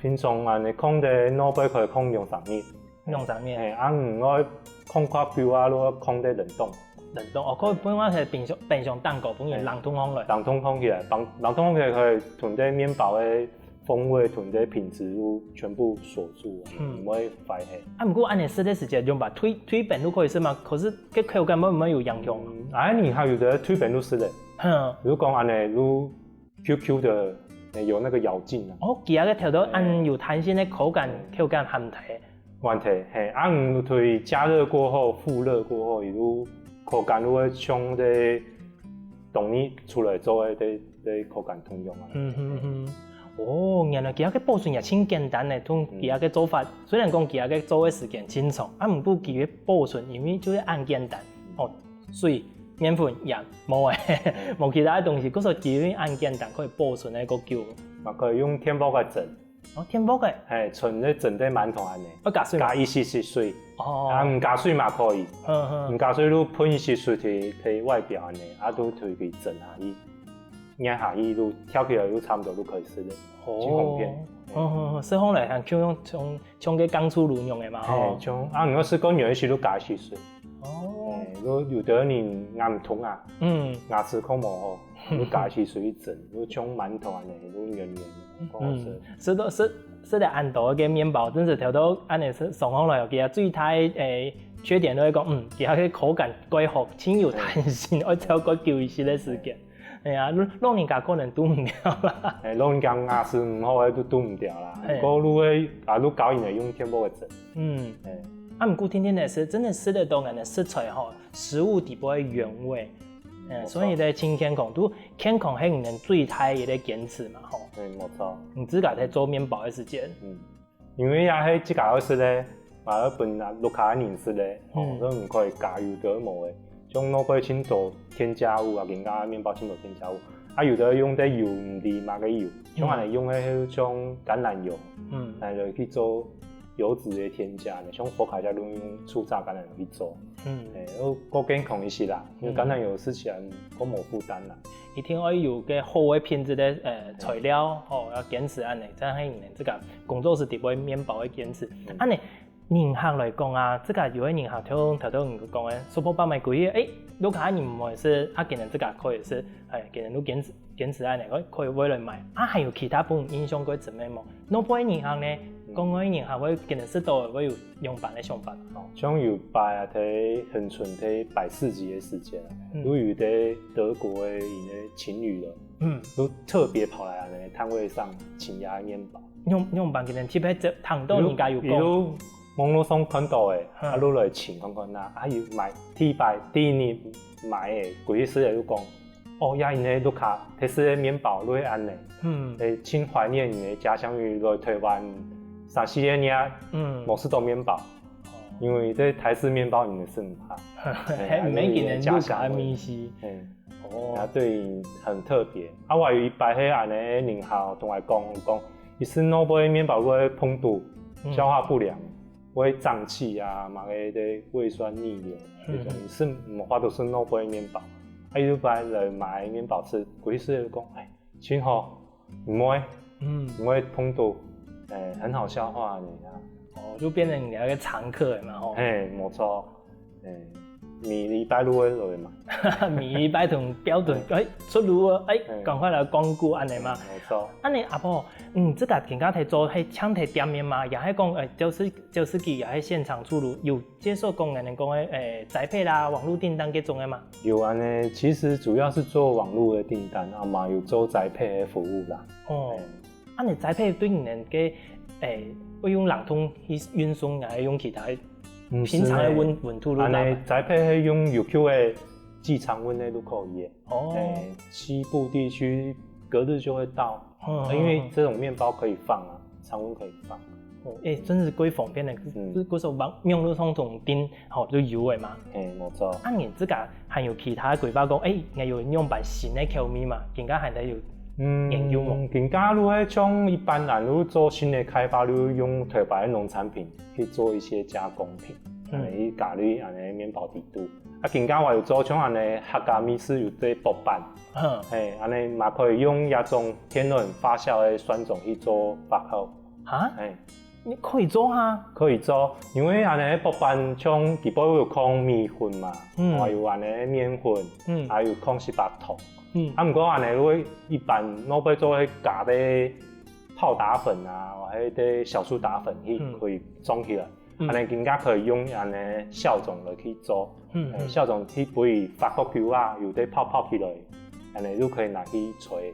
平常恁樣放在外背可以放兩三日。兩三日。嘿，啊，毋愛放較久啊，就愛放在冷凍。冷凍，哦，可以放在冰箱，冰箱頂高，分佢冷凍放落。冷凍放起來，冷，冷凍放起來可以同這麵包个風味同這品質就全部鎖住啊，嗯。毋會壞忒。啊，毋過恁樣食个時節，用吧，退，退冰就可以食嘛，可是該口感會毋會有影響啊？嗯，啊，你還有个退冰就食个。哼。比如講恁樣，就Q Q的，欸，有那個咬勁啊。哦，佢个頭頭恁有彈性个口感，嗯。口感還忒。還忒，嘿，啊，你對加熱過後、復熱過後，佢就口感就會像這當日出來做个，个，个口感同樣啊。嗯哼哼。哦，原來佢个保存也真簡單呢，同佢个做法，雖然講佢个做个時間真長，啊，毋過佢个保存因為就係恁簡單。哦，水、麵粉、鹽，無欸，無其他个東西，故所佢因為恁簡單，可以保存个較久。嘛可以用電鍋个蒸。哦，電鍋个？嘿，像你蒸个饅頭恁樣。愛加水無？加一息息水。哦。啊，毋加水嘛可以。嗯，嗯。毋加水就噴一息水在，在外表恁樣，啊，就對佢蒸下去，捏下去就跳起來就差不多就可以食了。哦。真方便。嗯，嗯，嗯，食起來還像，像，像个剛出爐樣个嘛，吼。嘿，像，啊，你要食較軟一息就加一息水。哦。嘿，有，有个人咬毋動啊，嗯。牙齒較無好，就加一息水去蒸，就像饅頭恁樣，就軟軟，較好食。嗯，食到，食，食了恁多个麵包，真係頭到恁樣食，上好來，佢个最大个，欸，缺點就係講，嗯，佢个口感較好，真有彈性，愛照較久一息个時間。 哎呀，老，老人家可能堵毋著啦。哎，老人家牙齒毋好个就堵毋著啦。嘿。毋過你个，啊，你教佢用電鍋个蒸。嗯。哎。啊，毋過天天來食，真个食得到恁樣个食材吼，食物底部个原味。嗯，無錯。所以呢，真健康，都健康係你个最大个一个堅持嘛，吼。對，無錯。你自家在做麵包个時間。嗯。 因為也係自家愛食个，嘛愛分啊，屋下个人食个，吼，嗯。所以毋可以加油个無个。像外背盡多添加物啊，人家麵包盡多添加物。啊，有个用个油，毋知麼个油，像恁樣用个係像橄欖油，嗯。來，來去做油脂个添加呢，像佛卡家都用初榨橄欖油去做。嗯。哎，又較健康一息啦，因為橄欖油食起來較無負擔啦。嗯。一定愛有个好个品質个，呃，材料，吼，愛堅持恁樣，正係你个工作室底背麵包个堅持。嗯。恁樣，人客來講啊，這个有个人客像頭頭你講个，super包買貴个，哎，屋下人毋會食，啊，今日這个可以食，哎，今日都堅持，堅持恁樣，可以，可以買來賣。啊，還有其他分你印象較深个無？外背人客呢，嗯。國外人客會今日食到會有仰般个想法？哦，像有擺啊，在恆春在擺市集个時間啊，嗯。都有在德國个一个情侶了，嗯。都特別跑來啊，那个攤位上請壓麵包。仰，仰般个呢？特別就聽到人家有講。比如，比如網路上看到个，嗯。啊，就來請看看啊，啊，有買，第一擺，第一日買个，過去食个就講，哦，呀，因為屋下，特色个麵包，就係恁樣。嗯。誒，真懷念你个家鄉，因為來台灣三四个月，嗯。無食到麵包。哦。因為這台式麵包你食毋怕。嘿，毋免緊个，家鄉味。嘿。 哦。啊，對，很特別。啊，我有一擺係恁樣，人客同𠊎講，講，佢食外背麵包會膨肚，嗯。消化不良，會脹氣啊，麼个个胃酸逆流，嗯。這種，食，無法度食外背麵包。啊，有一擺來買麵包食，過去食就講，哎，真好， 毋會，嗯。毋會膨肚，誒，很好消化个啊。哦，就變成你个常客了嘛，吼。嘿，無錯。誒，每禮拜都會來嘛。每禮拜同標準，誒，出爐哦，誒，嘿。趕快來光顧恁樣嘛。嘿，無錯。恁樣，阿婆，嗯，這个今下在做，係像在店面嘛，也係講，誒，就是，就是佢也係現場出爐，有 接受講恁樣講个，誒，宅配啦，網路訂單這種个嘛？有恁樣，其實主要是做網路个訂單，啊嘛有做宅配个服務啦。哦，嘿。啊，你宅配對你个，誒，會用冷凍去運送，還係用其他个？毋係呢。平常个溫，溫度就拿來？恁樣，宅配係用UQ个寄常溫个都可以耶。哦。哎，西部地區隔日就會到，嗯，因為這種麵包可以放啊，常溫可以放。哦，哎，真是蓋方便呢。嗯。就，就說網，網路上同訂，吼，就有个嘛。哎，沒錯。啊，你自家還有其他規劃講，哎，你有仰般新个口味嘛？今下還在有研究無？嗯，今下就係像一般人就做新个開發，就用頭擺个農產品去做一些加工品，嗯。哎，去加入恁呢麵包底肚。 啊，今下𠊎有做像恁呢客家美食有个薄板，嗯。嘿，恁呢嘛可以用這種天然發酵个酸種去做發酵。哈？嘿。你可以做哈？可以做，因為恁呢薄板像底背有放米粉嘛，嗯。還有恁呢麵粉，嗯。還有放西北糖。嗯。啊，毋過恁呢，如果一般外背做个加个泡打粉啊，或者小蘇打粉去，嗯。可以裝起來。 嗯。恁呢今下可以用恁呢酵種來去做，嗯，嗯。酵種去分發酵久啊，有个泡泡起來，恁呢就可以拿去炊。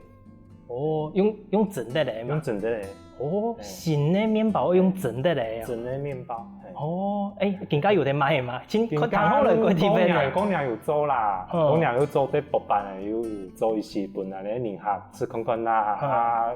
哦，用，用蒸个咧嘛？用蒸个咧。哦，新个麵包用蒸个咧哦。蒸个麵包，嘿。哦，哎，今下有得賣嘛？今下看聽好了，過特別呢。過年，過年有做啦，嗯。過年有做个薄板啊，有，有做一些分恁呢人客食看看啦，嗯。啊，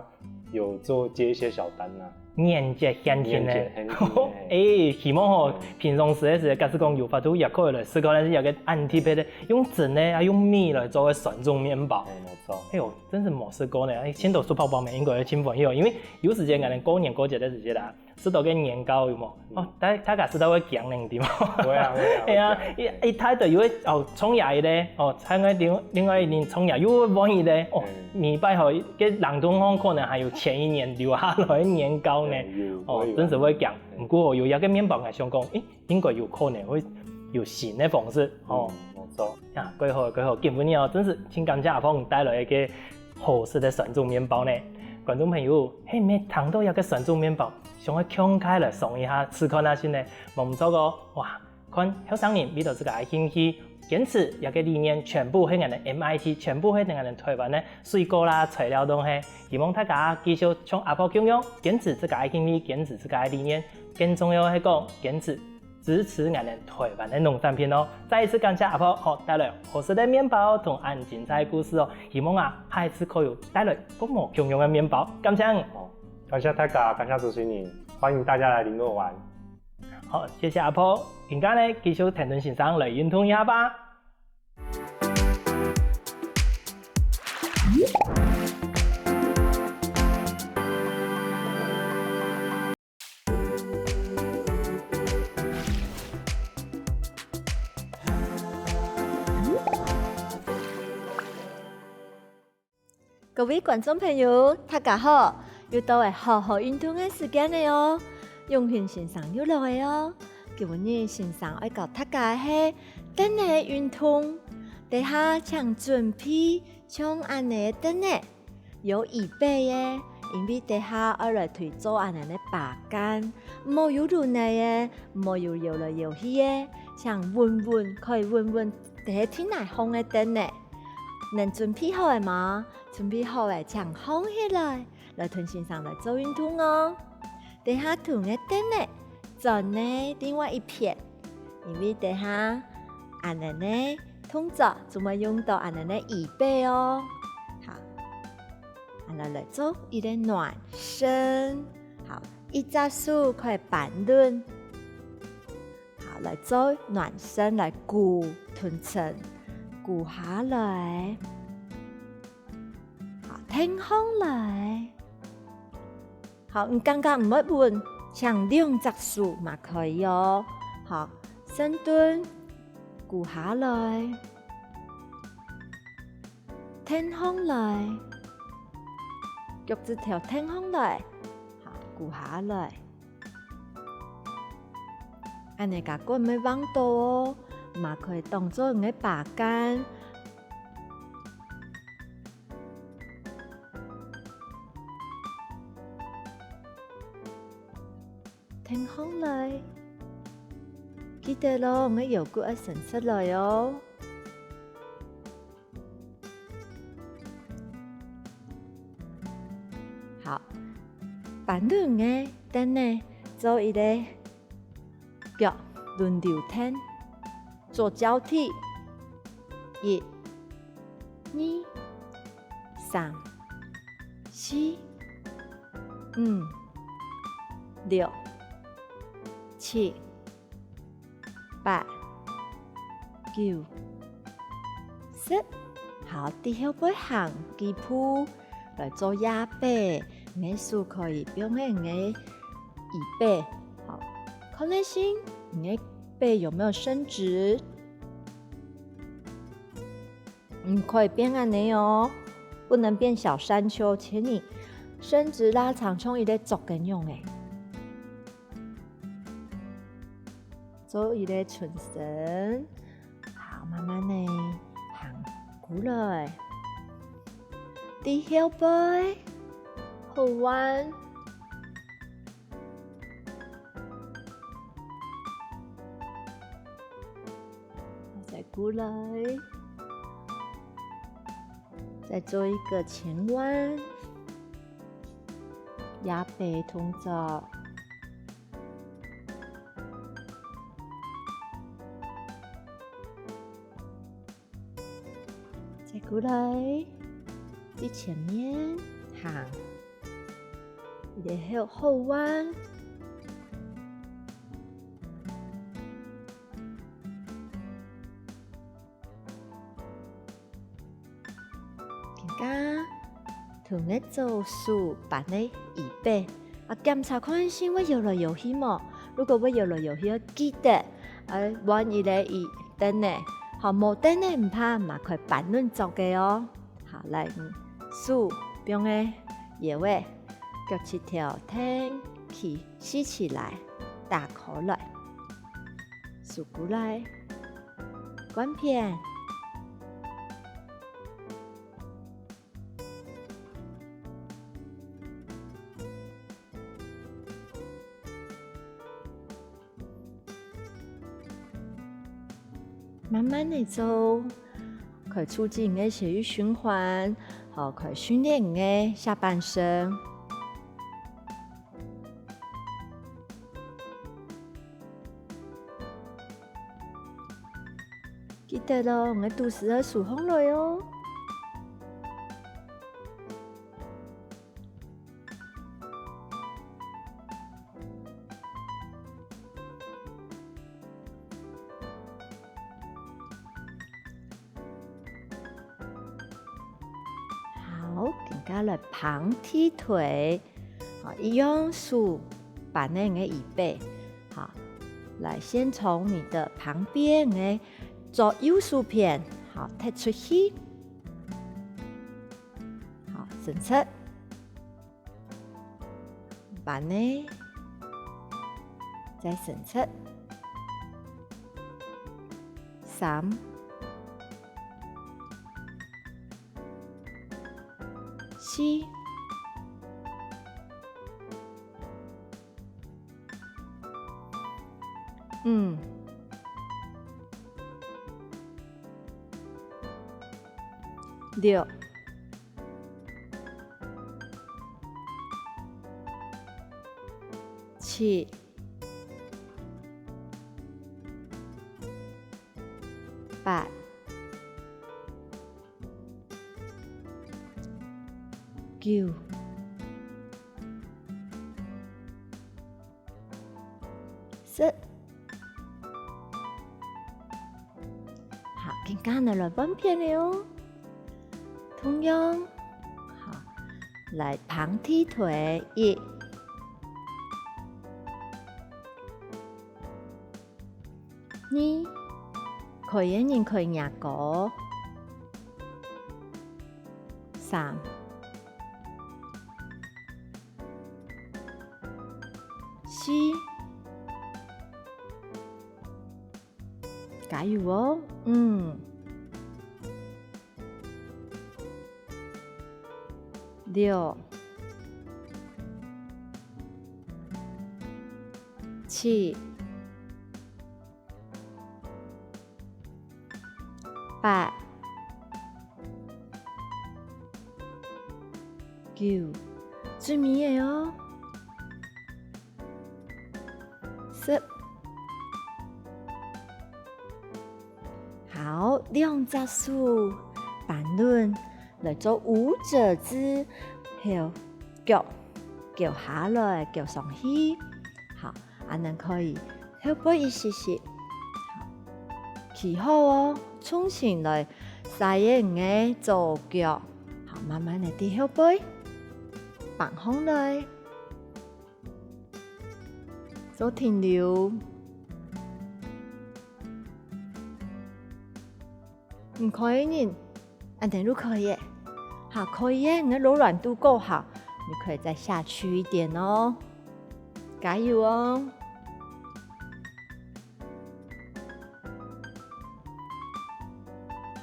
有做接一些小單啦。 年節限定个。年節限定个。哎，希望吼，嗯。平常時个時，假使講有法度，也可以來試看，但是有个恁特別个，用蒸个，啊，用米來做个酸種麵包。哎，沒錯。哎喲，真是無試過呢！哎，千島叔泡泡麵應該會盡歡喜哦，因為有時節，可能過年過節个時節啦，食到个年糕有無？嗯。哦，大，大家食到會驚呢，對無？會啊，會啊，哎呀，會驚。一，一大堆有个，哦，創業个，哦，另外另，另外一人創業又會歡喜个，哦，嗯。每擺吼，个冷凍庫可能還有前一年留下來个年糕呢。哎，有，哦，會有啊。真是會驚。 毋過有一个麵包，𠊎想講，誒，應該有可能會有新个方式，吼。嗯，無錯。啊，蓋好，蓋好，今晡日哦，真是盡感謝阿婆你帶來一个好食个酸種麵包呢。觀眾朋友，係毋係聽到一个酸種麵包，想愛共下來嚐一下，試看啊先呢？無毋著哦，哇，看後生人為著自家个興趣，堅持這个理念，全部係𠊎等M I T，全部係𠊎等臺灣个水果啦、材料都係。希望大家繼續像阿婆共樣，堅持自家个興趣，堅持自家个理念， 更重要个係講，堅持支持𠊎等臺灣个農產品哦。再一次感謝阿婆，吼，帶來好食个麵包同恁精彩个故事哦。希望啊，下一次可以帶來更無共樣个麵包。感謝你。好，感謝大家，感謝主持人，歡迎大家來聯絡玩。好，謝謝阿婆。今下呢，繼續跈等先生來運動一下吧。 各位觀眾朋友，大家好！又到了好好運動个時間了哦！永興先生又來了哦！今晡日先生愛教大家个係凳仔運動，這下請準備像恁仔个凳仔，有椅背个，因為這下愛來對做恁仔个把杆，毋好有輪仔个，毋好有搖來搖去个，請穩穩，可以穩穩在地泥項个凳仔。 你等準備好了無？準備好了，請䟘起來，來同先生來做運動哦。這下同个凳仔轉呢另外一片，因為這下恁仔呢動作就會用到恁仔个椅背哦。好，恁仔來做一個暖身。好，一隻手可以扳輪。 好，來做暖身，來跍同伸，跍下來。好，䟘䟘來。好，你感覺毋會穩，請兩隻手嘛可以哦。好，深蹲，跍下來，䟘䟘來，腳趾頭䟘䟘來，好，跍下來。 恁仔个腳骨毋會橫著哦，嘛可以當做你个把杆。䟘䟘來，記得哦，你个腰骨愛伸直來哦。 好，扳輪个凳仔做一個腳輪流䟘，做交替。一、二、三、四、五、六、七、八、九、十。好，在後背行幾步來做壓迫，你个手可以放在你个椅背，好，看一下你个背有沒有伸直。 毋可以變恁呢哦，不能變小山丘，請你伸直拉長，像一個竹个樣仔。做一個伸伸，好，慢慢仔行過來，在後背，後彎。 再過來，再做一個前彎，壓迫動作。再過來，在前面行，然後後彎。 今下同𠊎做手扳个椅背，啊，檢查看係會搖來搖去無？如果會搖來搖去，愛記得愛換一個椅凳仔。好，無凳仔毋怕，嘛可以扳等著个哦。好，來，嗯，手放个腰仔，腳趾頭挺起，豎起來，打開來，手過來。 換片。慢慢仔做，可以促進你个血液循環，好，可以訓練你个下半身。 記得哦，你个肚屎愛收䟘來哦。 好，今下來挷地腿，好，一樣手扳等你个椅背，好，來，先從你的旁邊个左右手片，好，踢出去，好，伸直。 扳呢，再伸直。三、四、五、六、 七、八、九、十。好，今下呢來換片了哦。同樣，好，來挷地腿，一、二，可以个人可以擎高。三、四， 加油哦！五、六、七、八、九，最尾个哦。十。好，兩隻手扳等來做舞者姿，後腳，腳下來，腳上去。好，恁樣可以後背一息息。好，企好哦，重新來，徙个你个左腳。好，慢慢个在後背，放鬆來。 做停留。毋可以呢，恁樣就可以了。好，可以了，你个柔軟度夠好，你可以再下去一點哦。加油哦！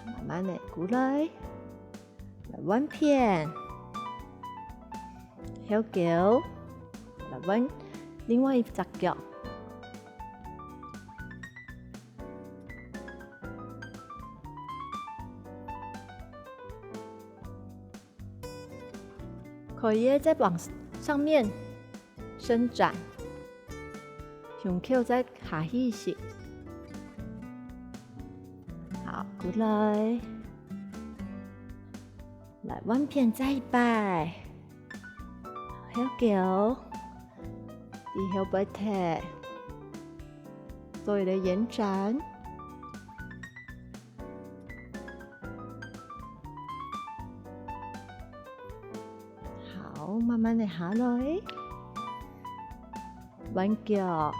慢慢个過來。 來換片，後腳，來換另外一隻腳。可以再往上面伸展，胸口再下去一息。好，過來。 來，換片再一擺。後腳，在後背踢，做一個延展。好，慢慢个下來。換腳。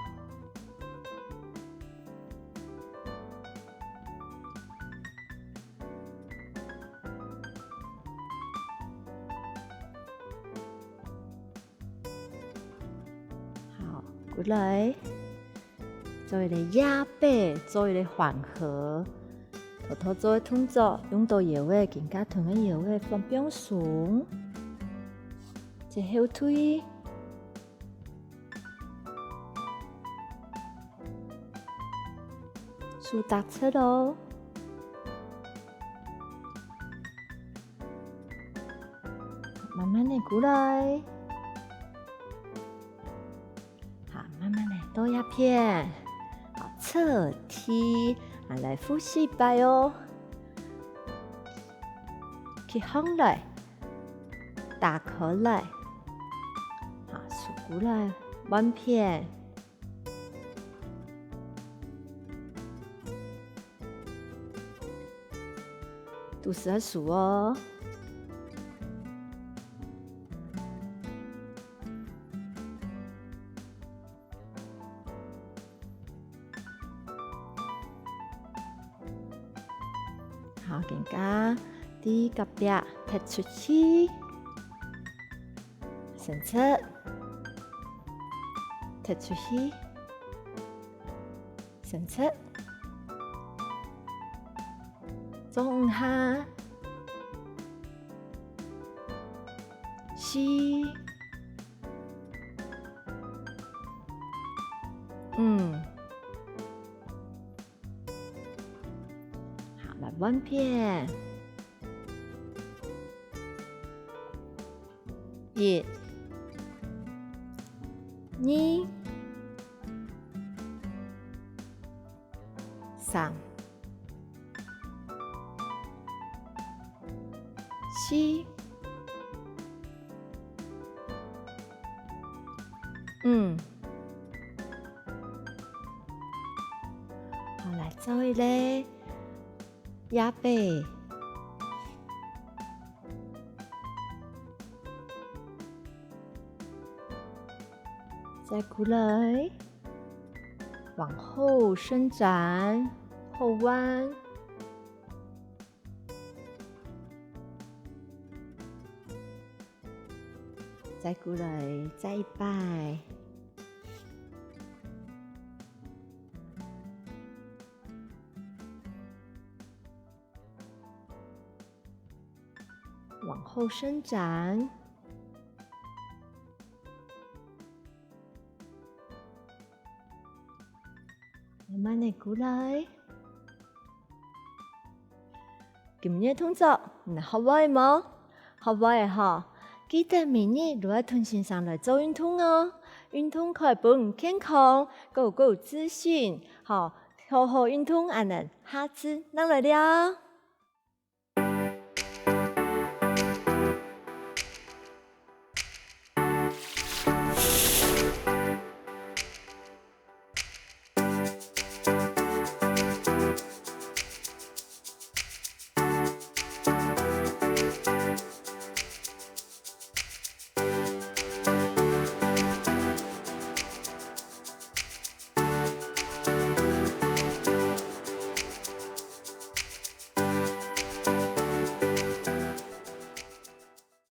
好，過來。做一個壓背，做一個緩和。頭頭做个動作，用到腰仔，肩胛同个腰仔放放鬆。再後退。 手搭直哦。慢慢个過來。好，慢慢个倒一片。好，側踢，啊，來複習一擺哦。企䟘來，打開來。好，手過來，換片。 肚屎愛收哦。好，肩胛在隔壁踢出去。 伸直，踢出去，伸直，做五下，四，五。好，來換片。 一、二、三、四、五。好，來做一個壓背。 再過來，往後伸展，後彎。再過來，再一擺。 往後伸展。慢慢个過來。今日動作，你學會無？學會吼，記得每日都愛同先生來做運動哦。運動可以分你健康，又有自信，吼，頭好運動，恁呢，下次正來尞。